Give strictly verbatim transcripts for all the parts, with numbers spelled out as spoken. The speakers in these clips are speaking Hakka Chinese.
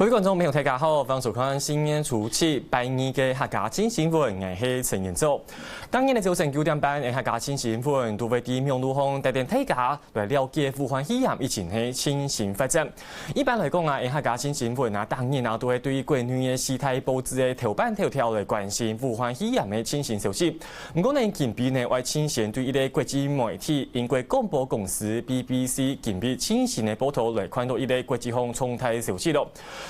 各位觀眾朋友，大家好，歡迎收看新年初七拜二个客家新新聞，𠊎係陳彥祖。逐日个朝晨九點半，𠊎客家新新聞都會在網路項帶等大家來了解武漢肺炎疫情个最新發展。一般來講啊，𠊎客家新新聞啊，逐日啊都會對國內个四大報紙个頭版頭條來關心武漢肺炎个最新消息。毋過呢，今晡呢，𠊎親身對一個國際媒體英國廣播公司B B C今晡最新个報導來看到一個國際上重大消息咯。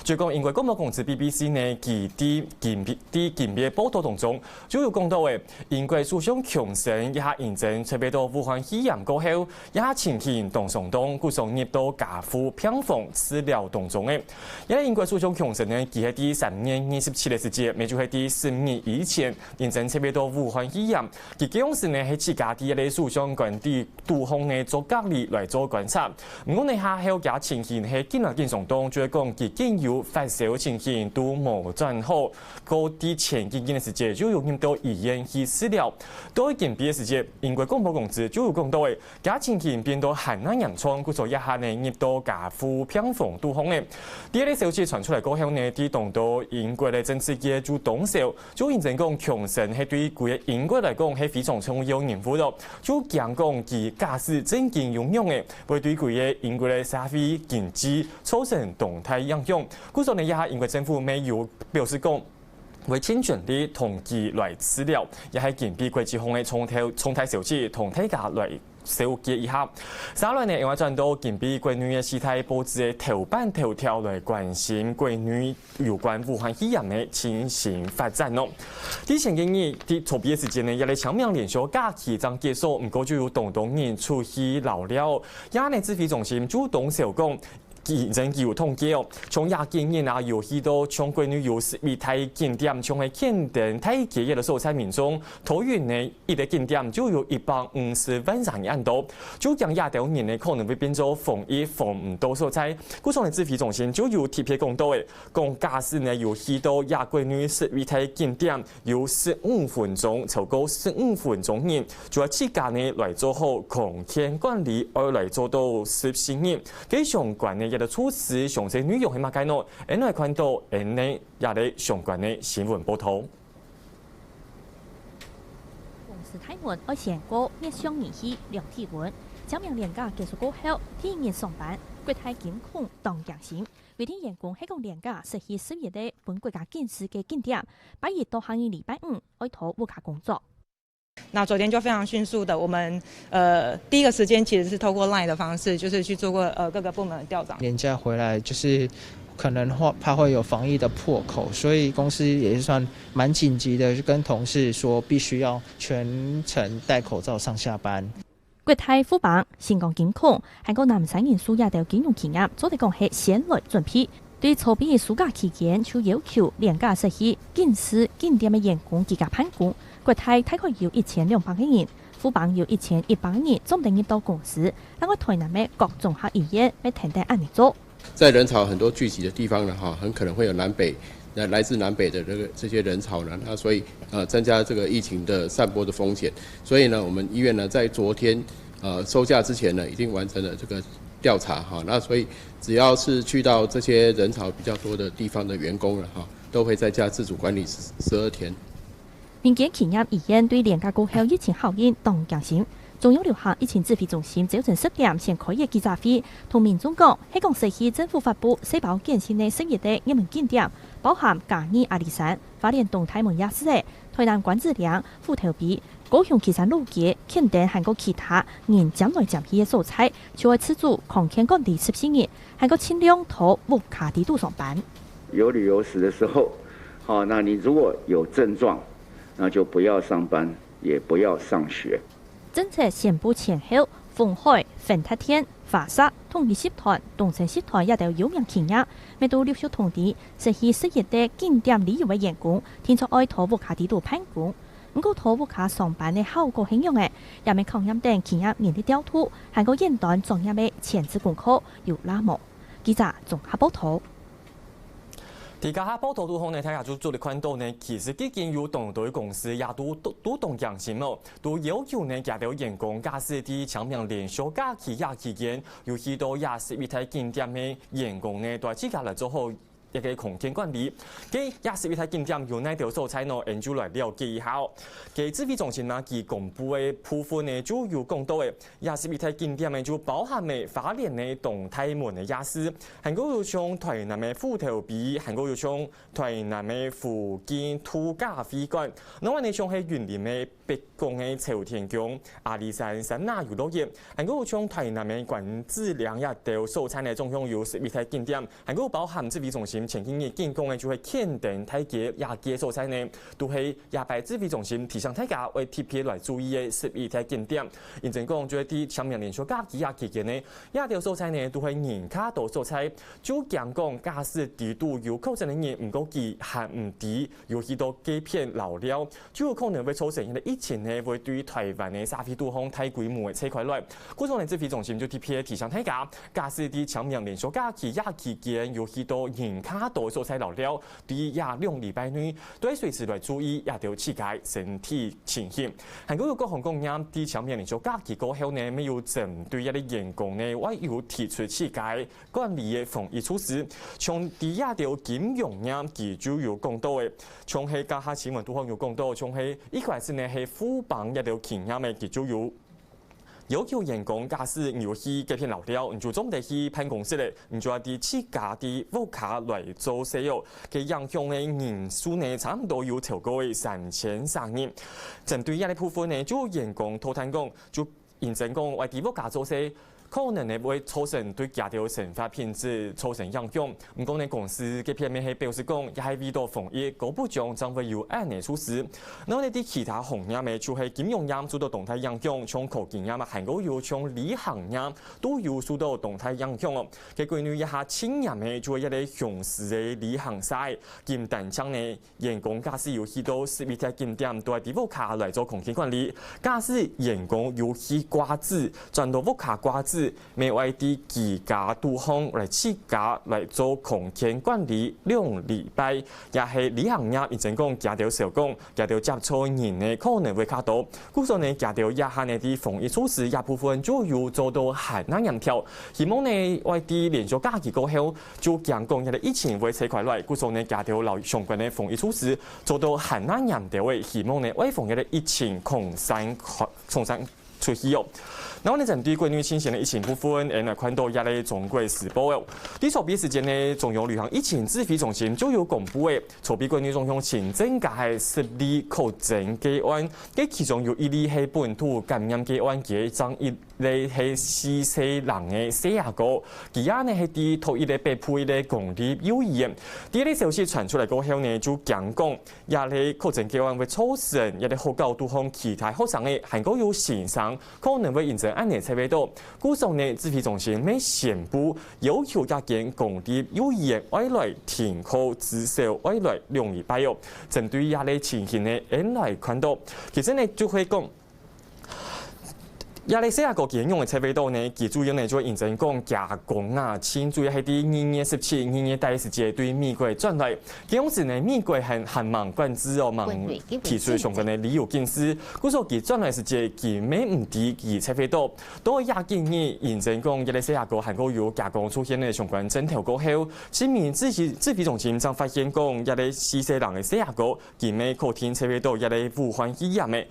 就講英國廣播公司B B C呢，佢在今晡在今晡个報導當中，就有講到誒，英國首相強生這下因為確診著武漢肺炎過後，這下情形當相當，故所入到加護病房治療當中誒。這英國首相強生呢，佢係在三月二十七个時節，也就係在十日以前，因為確診著武漢肺炎，佢該央時呢係自家在這個首相官邸肚項呢做隔離來做觀察。毋過呢，下後佢情形係緊來緊上當，就係講佢緊有發燒情形都無轉好，過在前幾日个時節就有入到醫院去治療。到今晡个時節，英國廣播公司就有講到誒，佢情形變到還較嚴重，故所這下呢入到加護病房肚項誒。在這個消息傳出來過後呢，在當多英國个政治界就當愁， 就因為講強生係對歸個英國來講係非常重要人物咯，就驚講佢假使真經有病誒，會對歸個英國个社會經濟造成當大影響。故所呢，這下英國政府乜有表示講，會盡全力同佢來治療，也係今晡國際上个重大重大消息同大家來 了解一下。接下來呢，𠊎轉到今晡國內个四大報紙个頭版頭條來關心國內有關武漢肺炎个最新發展咯。在前幾日，在初八个時節呢，這個清明連休假期正結束，毋過就有當多人出去尞尞。這呢指揮中心就當愁講， 佢真有統計哦，像這幾日啊，有去到像國內有十一大景點，像係墾丁大街這個所在民眾，桃園呢一個景點就有一百五十萬儕恁多，就驚這兜人呢可能會變做防疫防毋到所在。故所呢指揮中心就有特別講到誒，講假使呢有去到這國內十一大景點， 有十五分鐘，超過十五分鐘人，就愛自家呢來做好康健管理，愛來做到十四日。該相關个一個措施詳細內容係麼个呢？𠊎來看到𠊎這個相關个新聞報導。公司大門愛先過月相日去量體溫，清明連假結束過後，第一日上班，國泰金控當驚心。 規定員工係講連假失去十一日分國家警示个景點，拜一到下二禮拜五愛到屋下工作。那昨天就非常迅速的，我們呃第一個時間其實是透過 Line 的方式，就是去做過呃各個部門的調查。年假回來就是可能會怕會有防疫的破口，所以公司也是算蠻緊急的，就跟同事說必須要全程戴口罩上下班。 國泰富邦、新光金控，還過南山人壽這兜金融企業做得講係先來準備。對初八暑假期間就要求連假失去警示景點个員工居家辦公，國泰大概有一千兩百個人，富邦有一千一百個人做毋得入到公司，另外臺南个各綜合醫院乜跈等恁呢做。 在人潮很多聚集的地方呢，哈，很可能會有南北，那來自南北的這個，這些人潮呢，那所以，呃，增加這個疫情的散播的風險。所以呢，我們醫院呢，在昨天，呃，收假之前呢，已經完成了這個調查，哈，那所以只要是去到這些人潮比較多的地方的員工了，哈，都會在家自主管理十，十二天。 民間企業醫院對連假過後疫情效應當驚心。中央流行疫情指揮中心朝晨十點先開个記者會，同民眾講，係講失去政府發布細胞檢測个十一个熱門景點，包含嘉義阿里山、花蓮東大門夜市仔、臺南關子嶺、虎頭埤、高雄旗山老街、墾丁還過其他人尖來尖去个所在，就愛自主康健管理十四日，還過盡量在屋下底肚上班。有旅遊史的時候，好，那你如果有症狀， 那就不要上班，也不要上學。政策宣布前後，鴻海、宏達電、華碩、統一集團、東森集團這兜有名企業，乜都陸續通知，失去十一个景點旅遊个員工，定著愛在屋下底肚辦公。毋過在屋下上班个效果係仰仔，也乜考驗等企業人力調度，還過遠端作業个前置功課有罅無。記者綜合報導。 在這下報導肚項呢，大家就做得看到呢，其實已經有當多个公司也都，都，都當驚心咯，都要求呢，佢兜員工假使在清明連續假期這期間，有去到這十一大景點个員工呢，都愛自家來做好一个空間管理。該這十一大景點有哪兜所在呢？𠊎等就來了解一下哦。該指揮中心呢，佢公布个部分呢，就有講到个，這十一大景點呢，就包含了花蓮个東大門个夜市，還過有像台南个虎頭埤，還過有像台南个福建度假會館，另外呢，像係雲林个 北港个朝天宮、阿里山三亞遊樂園，還過有像台南个關子嶺這兜所在呢，總共有十一大景點，還過有包含指揮中心前幾日警告个，就係乾登大街這个所在呢，都係這擺指揮中心提醒大家愛特別來注意个十一大景點。因此講，就係在清明連續假期這期間呢，這兜所在呢，都係人較多所在，就驚講假使知肚有確診个人，毋過佢還毋知有去到該片遶尞， 就有可能會造成這个疫情呢，會對台灣个社會肚項大規模个傳開來。故所呢，指揮中心就特別提醒大家，假使在清明連續假期這期間有去到人較多个所在遶尞，在這兩禮拜內，都愛隨時來注意這兜自家身體情形。還過有各行各業在清明連續假期過後呢，乜有針對這个員工呢，會有提出自家 管理个防疫措施。像在這兜金融業，佢就有講到个，像係這下新聞肚項有講到，像係一開始呢係富邦這兜企業个，佢就有要求員工，假使你有去該片遶尞，你就總得去辦公室个，你就愛在自家在屋下來做事哦。該影響个人數呢，差毋多有超過三千三人。針對這个部分呢，就有員工討論講，就 因為講，𠊎在屋下做事，可能呢會造成對佢兜生活品質造成影響。毋過呢，公司該片乜係表示講，也係為著防疫，高部長正會有恁呢措施。然後呢，在其他行業呢，就係金融業受到當大影響，像科技業啊，還過有像旅行業都有受到當大影響哦。該國內這下最嚴个就係這个雄獅个旅行社，今單淨呢， 員工假使有去到十一大景點，都愛在屋下來做空間管理。假使員工有去掛紙，轉到屋下掛紙，乜愛在居家肚項來自家來做空間管理兩禮拜，也係旅行業，因為講佢兜少講，佢兜接觸人呢可能會較多。故所呢，佢兜這下呢在防疫措施這部分就有做到還較嚴條。希望呢，愛在連續假期過後， 就驚講這个疫情會傳開來，故所呢，佢兜摎相關个防疫措施做到還較嚴條个，希望呢，愛防這个疫情擴散、擴散出去哦。然後呢，針對國內最新个疫情部分，𠊎等來看到這个中國時報哦。在昨晡時間呢，中央流行疫情指揮中心就有公布个，昨晡國內總共新增加个十例確診個案，該其中有一例係本土感染個案，佢正一 例係四歲零个細阿哥，佢也呢係在桃園个北埔一个公立幼兒園。在這个消息傳出來過後呢，就驚講，這个確診個案會造成這个學校肚項其他學生仔，還過有先生可能會因著恁呢傳染到。故所呢，指揮中心乜宣布要求這間公立幼兒園愛來停課至少愛來兩禮拜哦。針對這个情形呢，𠊎等來看到，其實呢就會講， 這个細阿哥佢仰仔傳染到呢，佢主要呢就因為講厥公啊，親主要係在二月十七、二月底个時節對美國轉來。該央時呢，美國還，還吂管制哦，吂提出相關个旅遊警示。故所佢轉來時節，佢乜毋知佢傳染到。到這幾日，因為講這个細阿哥還過有厥公出現个相關症頭過後，清明指揮，指揮中心正發現講，這个四歲零个細阿哥 佢乜可能傳染到這个武漢肺炎个。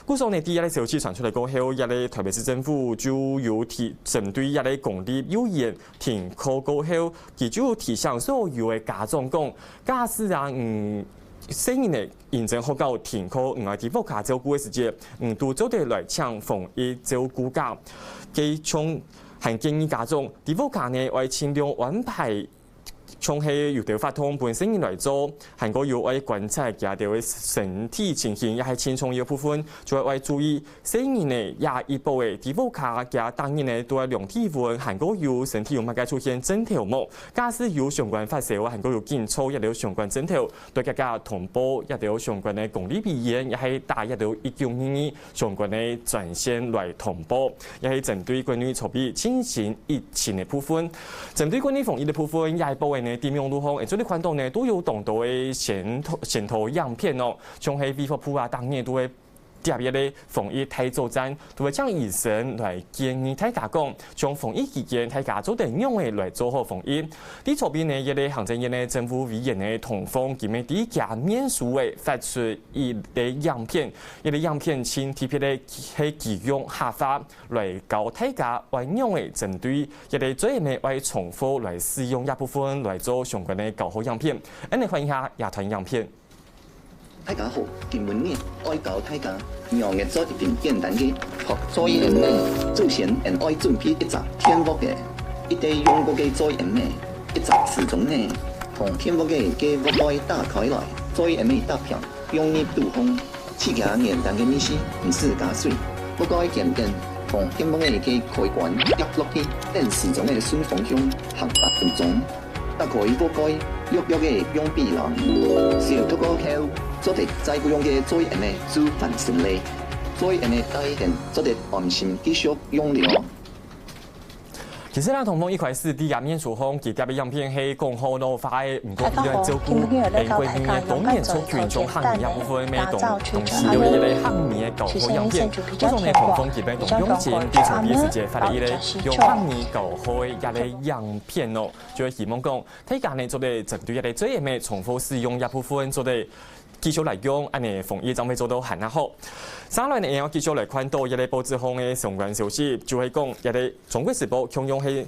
故所呢，在這个消息傳出來過後，這个臺北市政府就有提，針對這个公立幼兒園停課過後，佢就提醒所有个家長講，假使啊，嗯，細人仔因為學校停課，毋愛在屋下照顧个時節，嗯，都做得來請防疫照顧假。該像還建議家長，在屋下呢，愛盡量安排 像係有兜活動分細人來做，還過有愛觀察厥兜个身體情形，也係盡重要个部分，就愛愛注意。細人仔這一波仔，在屋下厥大人仔都愛量體溫，還過有身體有麼个出現症頭無？假使有相關發燒啊，還過有緊張這兜相關症頭，都愛遽遽通報這兜相關个公立醫院，也係打這兜一九二二 相關个專線來通報，也係針對國內籌備進行疫情个部分。針對國內防疫个部分，這一部分呢，在網路項，會做得看到呢，都有當多个宣導，宣導影片哦，像係衛福部啊，逐日都會貼一个防疫大作戰，都會請醫生來建議大家講，像防疫期間大家做得仰仔來做好防疫。在昨晡日呢，一个行政院个政府委員个唐鳳今日在厥面書仔發出一个影片，一个影片盡特別个係佢用客話來教大家愛仰仔針對一个嘴仔愛重複來使用這部分來做相關个教學影片。恁呢看一下這段影片。 大家好，今晡日愛教大家仰仔做一份簡單个學嘴仔仔。首先，𠊎愛準備一隻電鍋仔，一垤用過个嘴仔仔，一隻時鐘仔，同電鍋仔个鍋蓋打開來，嘴仔仔打平，放入肚項，自家原單个密室，毋使加水。鍋蓋檢等，同電鍋仔个開關夾落去，等時鐘仔順方向行八分鐘。 打開鍋蓋，弱弱仔用鼻挷，消毒過後，做得再過用个嘴仔仔就完成了。嘴仔仔戴等，做得安心繼續用了。其實啦，唐鳳一開始在厥面書項，佢貼个影片係講好老話个，毋過佢愛照顧英國人个多元族群，像客語這部分个東東西，有一个客語个教學影片。故所呢，唐鳳佢本當用心，在昨晡時節發了一个用客語教學个一个影片哦。 就係希望講，大家呢做得針對這个嘴仔仔重複使用這部分，做得繼續來用，恁呢防疫正會做到還較好。接下來呢，也愛繼續來看到這个報紙項个相關消息，就係講這个《中國時報》共樣係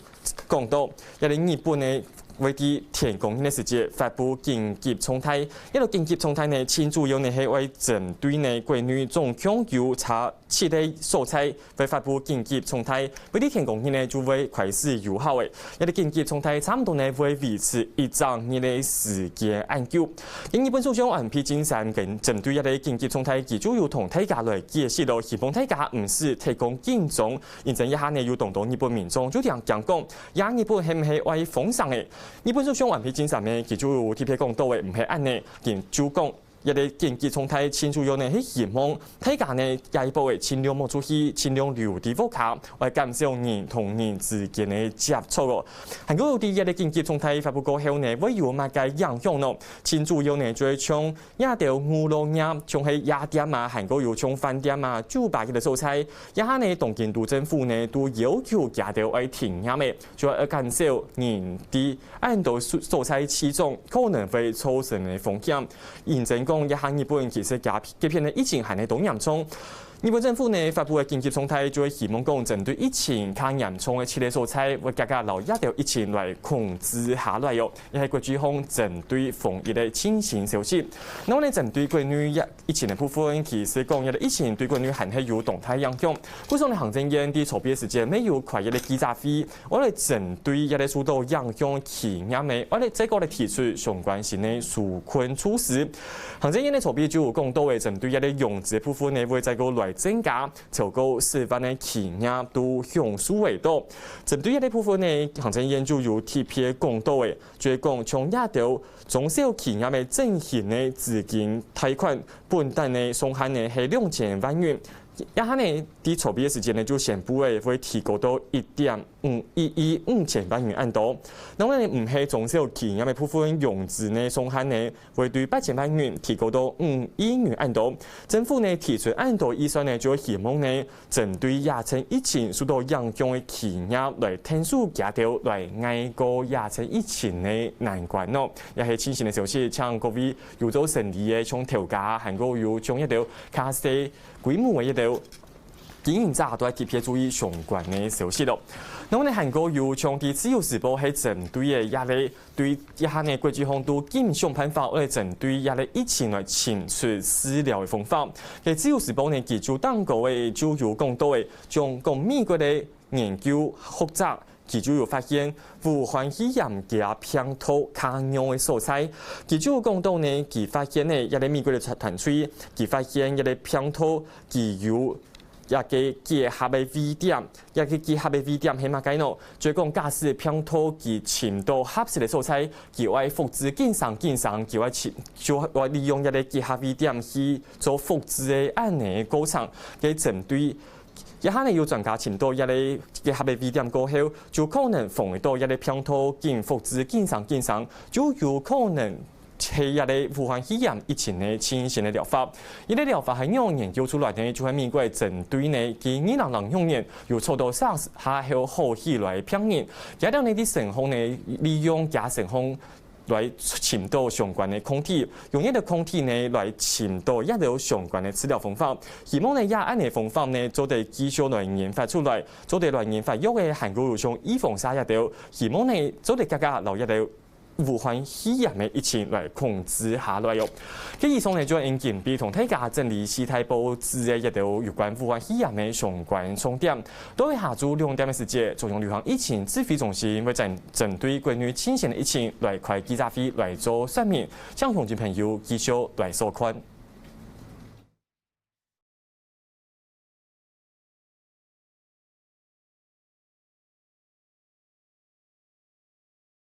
講到，這个日本呢會在天光日个時節發布緊急狀態。這个緊急狀態呢，盡主要呢係愛針對呢國內總共有差 七个所在會發布緊急狀態，會在天光日呢就會開始有效个。這个緊急狀態差毋多呢會維持一隻月个時間恁久。該日本首相安倍晉三跟針對這个緊急狀態，佢就有同大家來解釋咯，希望大家毋使太過緊張。因為這下呢有當多日本民眾就驚驚講，呀日本係毋係愛封城个？日本首相安倍晉三呢，佢就有特別講到个，毋係恁呢，佢就講 這个緊急狀態盡主要呢係希望大家呢這一波仔盡量莫出去，盡量留在屋下，愛減少人同人之間个接觸哦。還過有在這个緊急狀態發布過後呢，會有麼个影響呢？盡主要呢就係像這兜娛樂業，像係夜店啊，還過有像飯店啊、酒吧這兜所在，這下呢東京都政府呢都要求佢兜愛停業个，就愛減少人在恁多所所在聚集，可能會造成个風險。 認真講，這下日本其實該該片个疫情還係當嚴重。日本政府呢發布个緊急狀態，就係希望講針對疫情較嚴重个七个所在，會遽遽摎這兜疫情來控制下來哦。這係國際上針對防疫个最新消息。然後呢，針對國內疫情个部分，其實講這个疫情對國內還係有當大影響。故所呢，行政院在昨晡个時間，乜有開一个記者會， 愛來針對這个受到影響个企業呢，愛來再過來提出相關性个紓困措施。行政院个昨晡就有講到个，針對這个融資部分呢，會再過來增加，超過四萬个企業都享受會到。針對這个部分呢，行政院就有特別講到个，就係講像這兜中小企業个振興个資金貸款本單个上限呢係兩千萬元。這下呢，在昨晡个時間呢，就宣布个會提高到一點 五億五千萬元恁多。當然，毋係中小企業个部分融資呢上限呢，會對八千萬元提高到五億元恁多。政府呢提出恁多預算呢，就希望呢，針對這陣疫情受到影響个企業來𢯭手佢兜來挨過這陣疫情个難關哦。這係最新个消息，請各位有做生理个，像頭家，還過有像一兜較細規模个一兜 經營者都愛特別注意相關个消息咯。然後呢，還過有像在自由時報係針對个這个，對這下呢國際上都緊想辦法，愛針對這个疫情來尋出治療个方法。該自由時報呢，佢就當高个就有講到个，像講美國个研究學者，佢就有發現武漢肺炎个病毒較弱个所在。佢就有講到呢，佢發現呢，這个美國个團隊，佢發現這个病毒佢有 這个結合个位點，這个結合个位點係麼个呢？就係講假使病毒佢尋到合適个所在，佢愛複製緊生緊生，佢愛尋，就愛利用這个結合位點去做複製个恁呢个過程。該針對這下呢有專家尋到這个結合个位點過後，就可能防得到這个病毒緊複製緊生緊生，就有可能係這个武漢肺炎疫情个進行个療法。這个療法係仰研究出來呢？就係美國針對呢，佢二零零六年有遭到SARS下後好起來个病人，佢兜呢，在身項呢，利用佢身項來尋到相關个抗體，用這个抗體呢來尋到這兜相關个治療方法，希望呢這恁个方法呢做得繼續來研發出來，做得來研發藥仔還過有像預防射這兜，希望呢做得加加摎這兜武漢肺炎个疫情來控制下來哦。該以上呢就係今晡日同大家整理四大報紙个這兜有關武漢肺炎个相關重點。到下晝兩點个時節，中央流行疫情指揮中心會針針對國內進行个疫情來開記者會來做說明，請鄉親朋友繼續來收看。